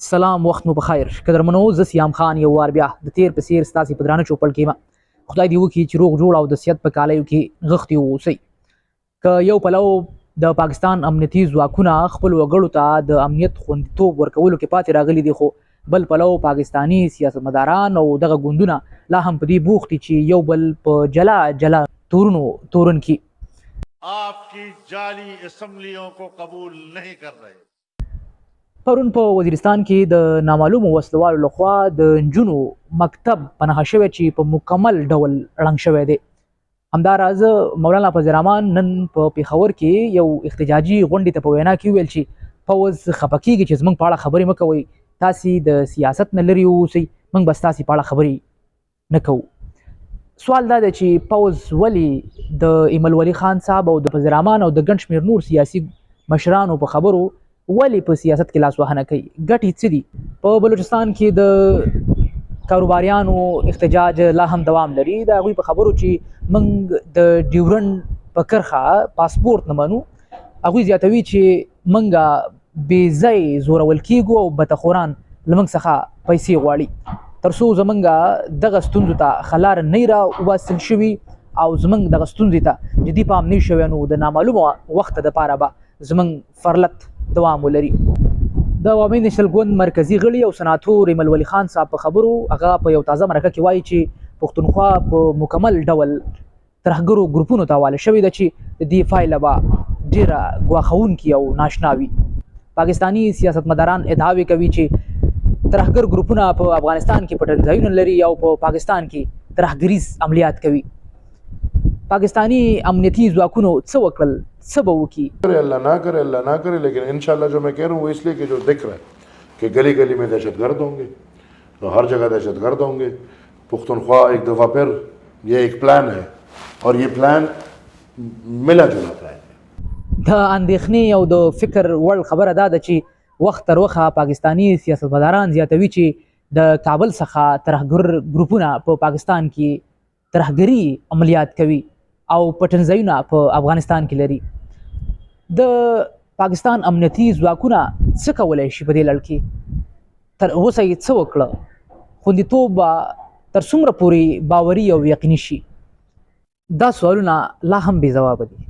سلام وخت مو په خیر قدرمنو، زه سیام خان یو وار بیا د تیر په څیر ستاسې په درانه چوپړ کې یم. خدای دې وکړي چې روغ جوړ او د صحت په کالیو کې غښتي واوسئ. که یو پلو د پاکستان امنیتي ځواکونه خپل وګړو ته د امنیت خوندیتوب ورکولو کې پاتې راغلي دي، خو بل پلو پاکستاني سیاستمداران او دغه ګوندونه لا هم په دې بوخت دي چې یو بل په جلا جلا تورونو تورن کړي. آپ کی جعلی اسمبلیوں کو قبول نہیں کر رہے. پرون په وزیرستان کې د نامعلومو وسلوالو لخوا د نجونو مکتب په نښه شوی چې په مکمل ډول ړنګ شوی دی. همداراز مولانا فضل الرحمن نن په پېښور کې یو احتجاجي غونډې ته په وینا کې وویل چې پوځ خپه کیږي چې زموږ په اړه خبرې مه کوئ، تاسې د سیاست نه لرې واوسئ، موږ به ستاسې په اړه خبرې نه کوو. سوال دا دی چې پوځ ولې د ایمل ولي خان صاحب او د فضل الرحمن او د ګڼ شمېر نور سیاسي مشرانو په خبرو ولې په سیاست کې لاسوهنه کوي؟ ګټې څه دي؟ په بلوچستان کې د کاروباریانو احتجاج لا هم دوام لري. د هغوی په خبرو چې موږ د ډیورنډ په کرښه پاسپورت نه منو. هغوی زیاتوي چې موږ بې ځای زورول کیږو او بتخوران له موږ څخه پیسې غواړي. تر څو زمونږ دغه ستونزو ته ښه لاره نه را وباسل شوي او زمونږ دغه ستونزې ته جدي پام نه شوی، نو د نامعلومه وخت دپاره به زمونږ فرلت دوام ولري. د عوامي نېشنل ګوند مرکزي غړي او سناتور ایمل ولي خان صاحب په خبرو هغه په یو تازه مرکه کې وایي چې پښتونخوا په مکمل ډول ترهګرو ګروپونو ته حواله شوې ده چې د دې پایله به ډیره ګواښونکې او ناشنا وي. پاکستاني سیاستمداران ادعاوې کوي چې ترهګر ګروپونه په افغانستان کې پټنځایونه لري او په پاکستان کې ترهګریز عملیات کوي. پاکستاني امنیتي ځواکونو څه وکړل، څه به وکړي؟ کرے اللہ نہ کرے، اللہ نہ کرے، لیکن انشاءاللہ جو میں کہہ رہا ہوں وہ اس لیے کہ جو دکھ رہا ہے کہ گلی گلی میں دہشت گرد ہوں گے، تو ہر جگہ دہشت گرد ہوں گے۔ پختونخوا ایک دفعہ پھر، یہ ایک پلان ہے، اور یہ پلان ملا جلا پلان ہے۔ د اندېښنې او د فکر وړ خبره دا ده چې وخت تر وخه پاکستاني سیاستمداران زیاتوي چې د کابل څخه ترهګر ګروپونه په پاکستان کې ترهګري عملیات کوي او پټنځایونه په افغانستان کې لري. د پاکستان امنیتي ځواکونه څه کولای شي په دې لړ کې؟ تر اوسه یې څه وکړه؟ خوندیتوب به تر څومره پورې باوري او یقیني شي؟ دا سوالونه لا هم بې ځوابه دي.